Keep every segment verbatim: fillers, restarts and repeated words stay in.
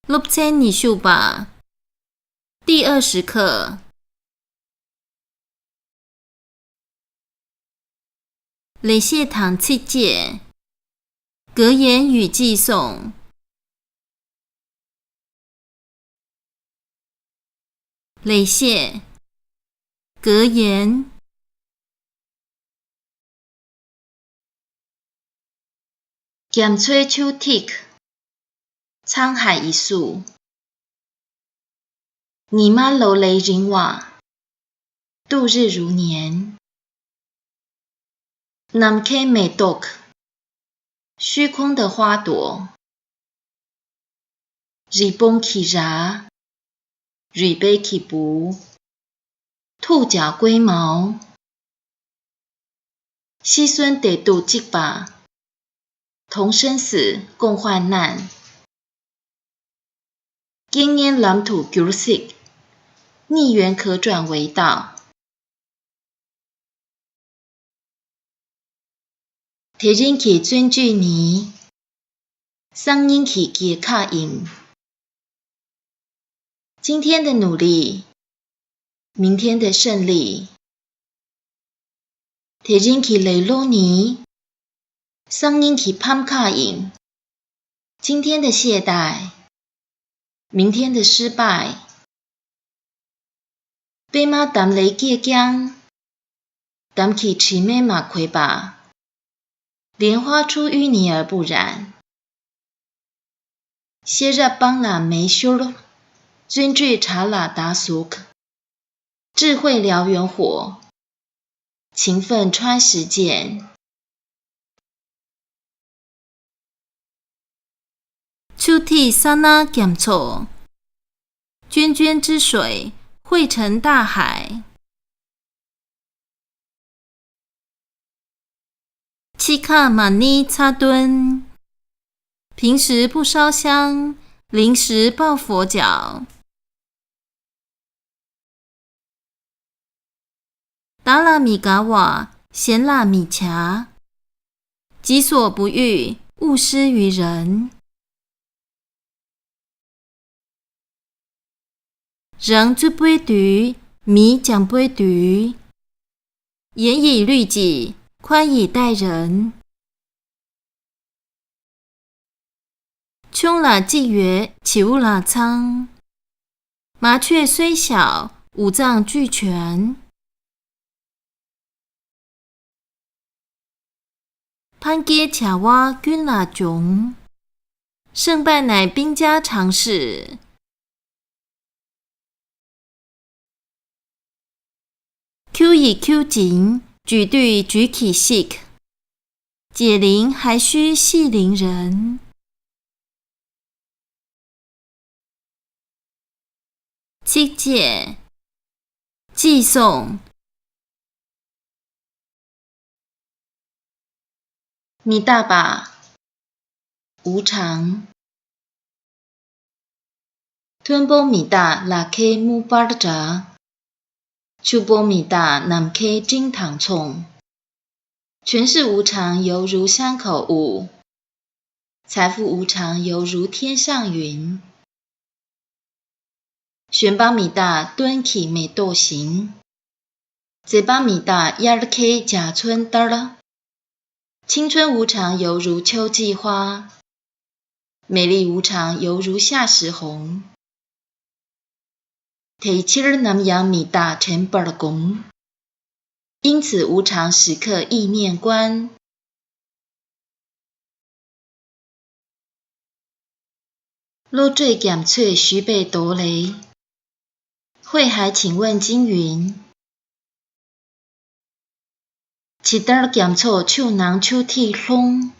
སློབ་ཚན་ཉི་ཤུ་པ། 第二十课。 ལེགས་བཤད་དང་ཚིགས་བཅད། 格言与寄颂。 ལེགས་བཤད།格言། རྒྱ་མཚོའི་ཆུ་ཐིགས། 沧海一粟། ཉི་མ་ལོ་ལས་རིང་བ། 度日如年། ནམ་མཁའི་མེ་ཏོག། 虚空的花朵། རི་བོང་གི་རྭ། 瑞贝奇布། 兔角龟毛། ཤི་གསོན་བདེ་སྡུག་གཅིག་པ། 同生死共患难། རྐྱེན་ངན་ལམ་དུ་བསྒྱུར་སྲིད། 逆缘可转为道། དེ་རིང་གི་བརྩོན་འགྲུས་ནི། སང་ཉིན་གྱི་རྒྱལ་ཁ་ཡིན། 今天的努力，明天的胜利。 དེ་རིང་གི་ལེ་ལོ་ནི། སང་ཉིན་གྱི་ཕམ་ཁ་ཡིན། 今天的懈怠，明天的失败。 པད་མ་འདམ་ལས་སྐྱེས་ཀྱང་། འདམ་གྱི་དྲི་མས་མ་གོས་པ། 莲花出淤泥而不染。 ཤེས་རབ་སྤང་ལ་མེ་ཤོར། 尊重茶拉达苏克。 智慧燎原火，勤奋穿石箭。 ཆུ་ཐིགས་ས་ན་རྒྱ་མཚོ། 涓涓之水汇成大海。 འཆི་ཁ་མ་ཎི་ཚ་གདོན། 平时不烧香，临时抱佛脚。 བདག་ལ་མི་དགའ་བ་གཞན་ལ་མི་བྱ། 己所不欲，勿施于人。 རང་རྩུབ་པོའི་དུས། མི་འཇམ་པོའི་དུས། 严以律己，宽以待人。 ཆུང་ལ་ལྕི་ཡོད་བྱིའུ་ལ་ཚང་། 麻雀虽小，五脏俱全。 ཕན་བསྐྱེད་བྱ་བ་ཀུན་ལ་འབྱུང་། 胜败乃兵家常事。 ཁྱེའུ་ཡིས་ཁྱེའུ་བྱིན། 举队举起ཤིག解铃还须系铃人。 ཚིགས་བཅད། 寄送། མི་རྟག་པ། 无常། མཐོན་པོ་མི་རྟག་ལག་ཁའི་དངུལ་འབར་འདྲ། ཕྱུག་པོ་མི་རྟག་ནམ་མཁའི་སྤྲིན་དང་མཚུངས། 权势无常，犹如山口湖；财富无常，犹如天上云。 གཞོན་པ་མི་རྟག་སྟོན་གྱི་མེ་ཏོག་བཞིན། མཛེས་པ་མི་རྟག་དབྱར་ཁའི་འཇའ་ཚོན་ལྟར། 青春无常，犹如秋季花；美丽无常，犹如夏时红。 དེའི་ཕྱིར་ནམ་ཡང་མི་རྟག་དྲན་པར་སྒོམ། 因此无常，时刻意念观。 བློ་གྲོས་རྒྱ་མཚོས་ཞུས་པའི་མདོ་ལས། 慧海，请问金云。 ཇི་ལྟར་རྒྱ་མཚོ་ཆུ་ནང་ཆུ་ཐིགས་ལྷུང་།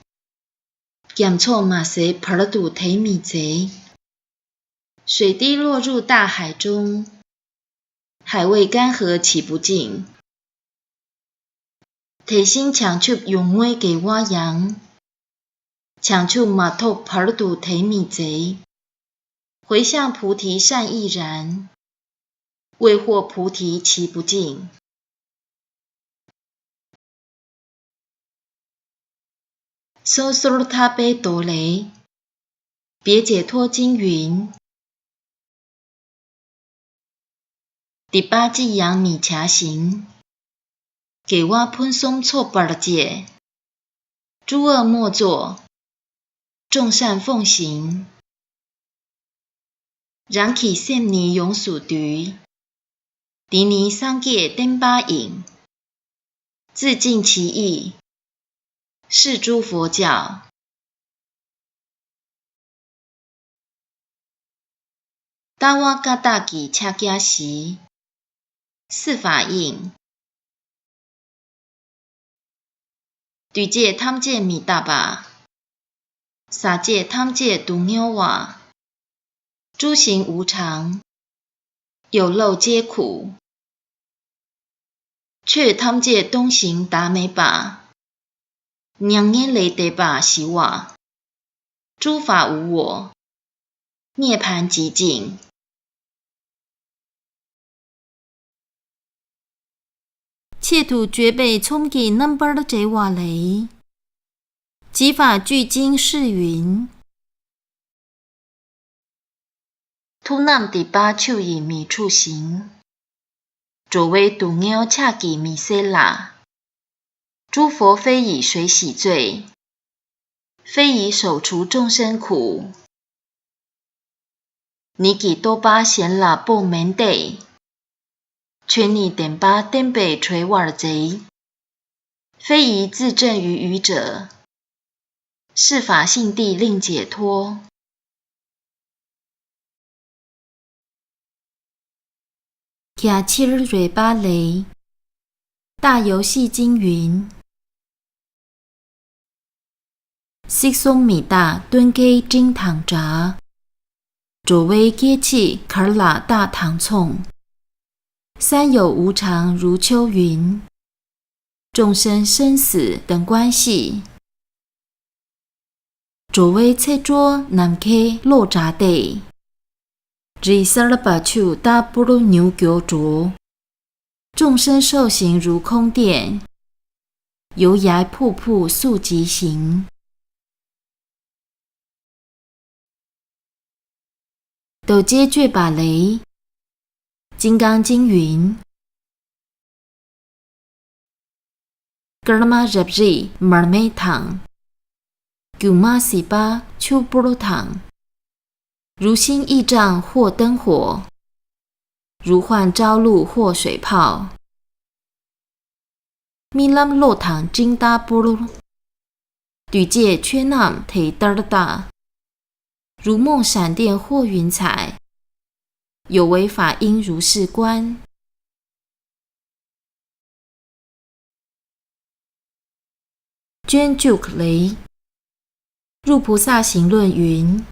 རྒྱ་མཚོ་མ་ཟད་བར་དུ་དེད་མི་མཛད། 水滴落入大海中，海未干涸洗不净。 དེ་བཞིན་བྱང་ཆུབ་ཡོངས་བསྔོའི་དགེ་བ་ཡང་། བྱང་ཆུབ་མ་ཐོབ་བར་དུ་དེད་མི་མཛད། 回向菩提善亦然，未获菩提洗不净。 སོ་སོར་ཐར་པའི་མདོ་ལས། 别解脱经云：སྡིག་པ་ཅི་ཡང་མི་བྱ་ཞིང་། དགེ་བ་ཕུན་སུམ་ཚོགས་པར་བྱེད། 诸恶莫作，众善奉行。 རང་གི་སེམས་ནི་ཡོངས་སུ་འདུལ། འདི་ནི་སངས་རྒྱས་བསྟན་པ་ཡིན། 自净其意，是诸佛教。 ལྟ་བ་བཀའ་རྟགས་ཀྱི་ཕྱག་རྒྱ་བཞི། 四法印。 འདུས་བྱས་ཐམས་ཅད་མི་རྟག་པ། ཟག་བཅས་ཐམས་ཅད་སྡུག་བསྔལ་བ། 诸行无常，有漏皆苦。 ཆོས་ཐམས་ཅད་སྟོང་ཞིང་བདག་མེད་པ། མྱ་ངན་ལས་འདས་པ་ཞི་བ། 诸法无我，涅槃寂静。 ཆེད་དུ་བརྗོད་པའི་ཚོམས་ཀྱི་རྣམ་པར་བྲེལ་བ་ལས། 即法句经释云། ཐུབ་རྣམས་སྡིག་པ་ཆུ་ཡིས་མི་འཁྲུ་ཞིང་། འགྲོ་བའི་སྡུག་བསྔལ་ཕྱག་གིས་མི་སེལ་ལ། 诸佛非以水洗罪，非以手除众生苦。 ཉིད་ཀྱི་རྟོགས་པ་གཞན་ལ་སྤོ་མིན་ཏེ། ཆོས་ཉིད་བདེན་པ་བསྟན་པས་གྲོལ་བར་མཛད། 非以自证于愚者，是法性地令解脱。 རྒྱ་ཆེར་རོལ་པ་ལས། རྟ་ཡོ་བྱད་ཅན་ཡིན། སྲིད་གསུམ་མི་རྟག་སྟོན་ཀའི་སྤྲིན་དང་འདྲ། འགྲོ་བའི་སྐྱེ་འཆི་གར་ལ་རྟག་དང་མཚུངས། 三有无常如丘云，众生生死等关系。 འགྲོ་བའི་ཚེ་འགྲོ་ནམ་མཁའི་གློག་འདྲ་སྟེ། རི་གསར་པ་ཆུ་ལྟ་བུར་མྱུར་མགྱོགས་འགྲོ། 众生受刑如空电，游崖瀑布速疾行。 རྡོ་རྗེ་གཅོད་པ་ལས། 金刚经云། སྐར་མ་རབ་རིབ་མར་མེ་དང་། སྒྱུ་མ་ཟིལ་པ་ཆུ་བུར་དང་། 如星熠熠或灯火，如幻朝露或水泡。 རྨི་ལམ་གློག་དང་སྤྲིན་ལྟ་བུར། འདུས་བྱས་ཆོས་རྣམས་དེ་ལྟར་བལྟ། 如梦闪电或云彩，有为法应如是观。 སྤྱོད་འཇུག་ལས། 入菩萨行论云།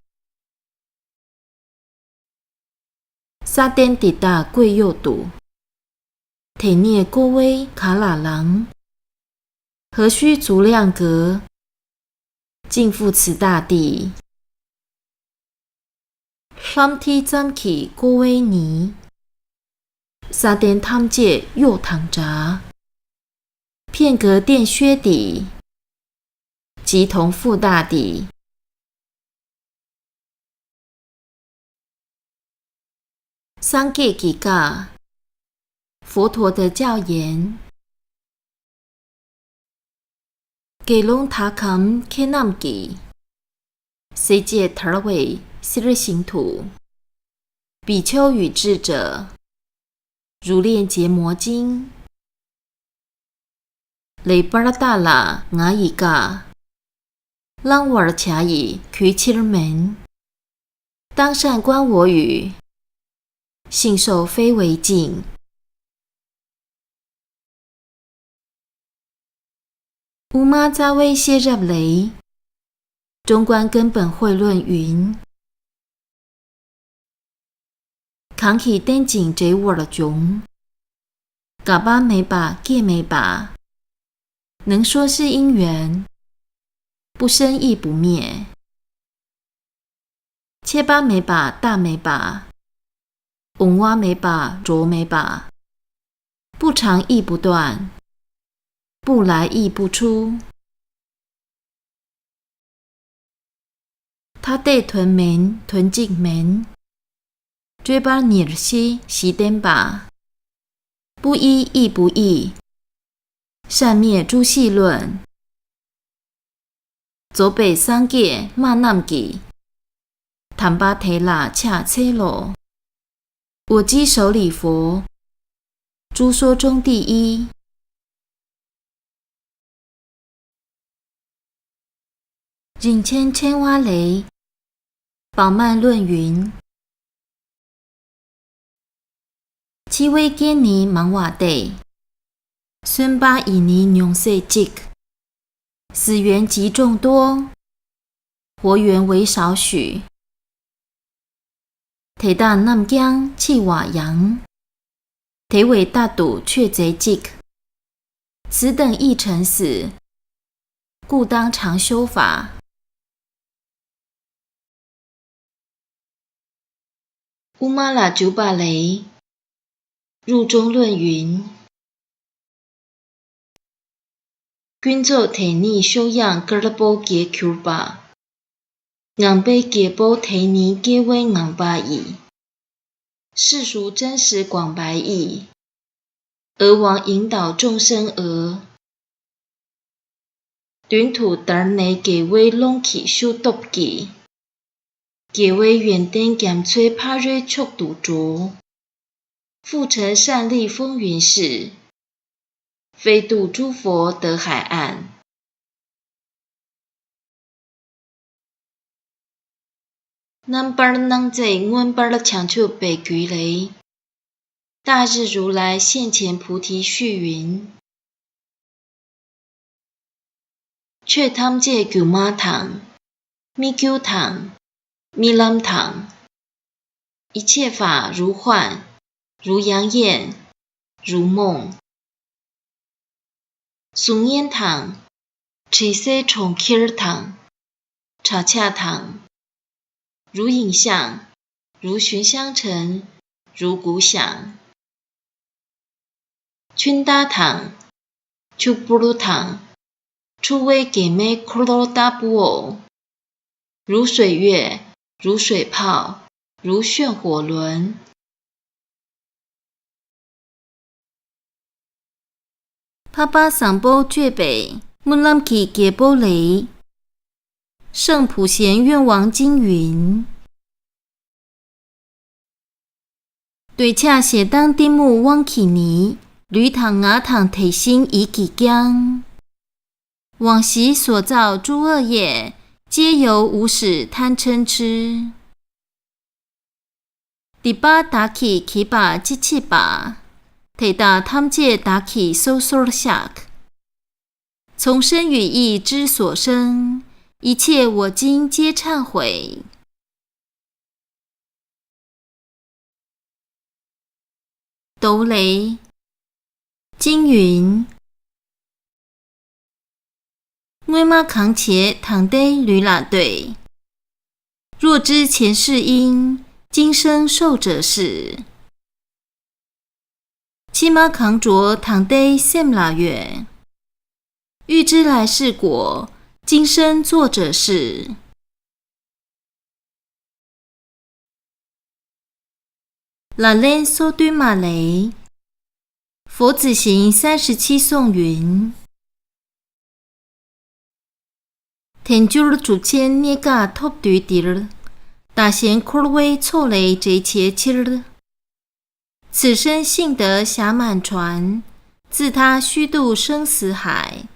ས་སྟེང་འདི་དག་ཀོས་གཡོགས་དུ། དེ་ནས་ཀོ་བས་ག་ལ་ལང་། 何须足量革，尽付此大地。 ལྷམ་མཐིལ་ཙམ་གྱིས་ཀོ་བས་ནི། ས་སྟེང་ཐམས་ཅད་གཡོགས་དང་འདྲ། 片革垫靴底，即同付大地。 སངས་རྒྱས་ཀྱི་བཀའ། 佛陀的教言。 དགེ་སློང་དག་གམ་ཁྱེད་རྣམས་ཀྱིས། སྲས་བཅས་དར་བའི་གསེར་བཞིན་དུ། 比丘与智者，如链结魔晶。 ལེགས་པར་བལྟ་ལ་ང་ཡི་བཀའ། བླང་བར་བྱ་ཡི་གུས་ཕྱིར་མིན། 当善观我语，信受非为静。 དབུ་མ་རྩ་བའི་ཤེས་རབ་ལས། 中观根本慧论云། གང་གིས་བསྟེན་ཅིང་འབྲེལ་བར་འབྱུང་། འགག་པ་མེད་པ་སྐྱེ་མེད་པ། 能说是因缘，不生亦不灭。 ཆད་པ་མེད་པ་རྟག་མེད་པ། འོང་བ་མེད་པ་འགྲོ་མེད་པ། 不常亦不断，不来亦不出。ཐ་དད་དོན་མིན་དོན་གཅིག་མིན། སྤྲོས་པ་ཉེར་ཞི་ཞི་བསྟན་པ། 不一亦不异། 善灭诸戏论། རྫོགས་པའི་སངས་རྒྱས་སྨྲ་རྣམས་ཀྱི། དམ་པ་དེ་ལ་ཕྱག་འཚལ་ལོ། 我稽首礼佛。诸说中第一。 རིན་ཆེན་ཕྲེང་བ་ལས། 宝鬘论云། འཆི་བའི་རྐྱེན་ནི་མང་བ་སྟེ། གསོན་པ་ཡི་ནི་ཉུང་ཟད་གཅིག། 死缘极众多། 活缘为少许། དེ་དག་རྣམས་ཀྱང་འཆི་བ་ཡང་། དེ་བས་རྟག་ཏུ་ཆོས་མཛད་ཅིག། 此等亦成死། 故当常修法། དབུ་མ་ལ་འཇུག་པ་ལས། 入中论云། ཀུན་རྫོབ་དེ་ཉིད་གཤོག་ཡངས་དཀར་པོ་གྱེས་གྱུར་པ། ངང་པའི་རྒྱལ་པོ་དེ་ཉིད་སྐྱེ་བོའི་ངང་པ་ཡི། 世俗真实广白意。 而往引导众生耳。 མདུན་དུ་བདར་ནས་རྒྱལ་བའི་ཀློང་གི་ཤུགས་སྟོབས་ཀྱིས། རྒྱལ་བའི་ཡོན་ཏན་རྒྱ་མཚོའི་ཕ་རོལ་མཆོག་ཏུ་འགྲོ། 复成善利风云势། 飞渡诸佛得海岸。 རྣམ་པར་སྣང་མཛད་མངོན་པར་བྱང་ཆུབ་པའི་རྒྱུད་ལས། 大日如来现前菩提须云། ཆོས་ཐམས་ཅད་སྒྱུ་མ་དང་། སྨིག་རྒྱུ་དང་། རྨི་ལམ་དང་། 一切法如幻，如阳眩，如梦。 གཟུགས་བརྙན་དང་། དྲི་ཟའི་གྲོང་ཁྱེར་དང་། གྲྭ་ཆས་དང་། 如影像，如寻香尘，如鼓响。 ཆུ་ཟླ་དང་། ཆུ་བུར་དང་། འཁྲུ་བའི་གད་མའི་འཁོར་ལོ་ལྟ་བུའོ། 如水月，如水泡，如旋火轮。 འཕགས་པ་བཟང་པོ་སྤྱོད་པའི་སྨོན་ལམ་གྱི་རྒྱལ་པོ་ལས། 圣普贤愿王经云། འདོད་ཆགས་ཞེ་སྡང་གཏི་མུག་དབང་གིས་ནི། ལུས་དང་ངག་དང་དེ་བཞིན་ཡིད་ཀྱིས་ཀྱང་། 往昔所造诸恶业，皆由无始贪嗔痴。 སྡིག་པ་བདག་གིས་བགྱིས་པ་ཅི་མཆིས་པ། དེ་དག་ཐམས་ཅད་བདག་གིས་སོ་སོར་བཤགས། 从身语意之所生，一切我今皆忏悔。 མདོ་ལས། 经云། སྔོན་མ་གང་བྱས་ད་ལྟའི་ལུས་ལ་ལྟོས། 若知前世因，今生受者是。 ཕྱི་མ་གང་འགྲོ་ད་ལྟའི་སེམས་ལ་ཡོད། 欲知来世果，今生作者是。 ལག་ལེན་སོ་བདུན་མ་ལས། 佛子行三十七颂云། དལ་འབྱོར་གྲུབ་ཆེན་གནས་སྐབས་ཐོབ་དུས་འདིར། བདག་གཞན་འཁོར་བའི་མཚོ་ལས་བསྒྲལ་བྱའི་ཕྱིར། 此身幸得霞满船，自他虚度生死海。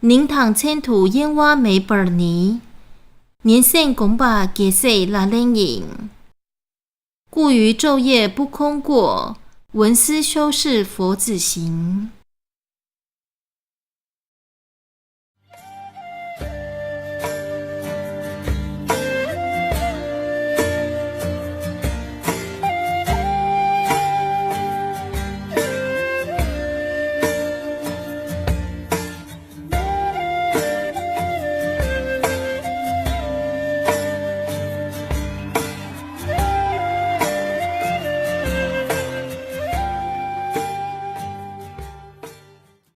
མིང་དང་མཚན་དུ་གཡེང་བ་མེད་པར་ནི། ཉན་སེམས་སྒོམ་པ་རྒྱལ་སྲས་ལག་ལེན་ཡིན། 故于昼夜不空过，闻思修是佛子行。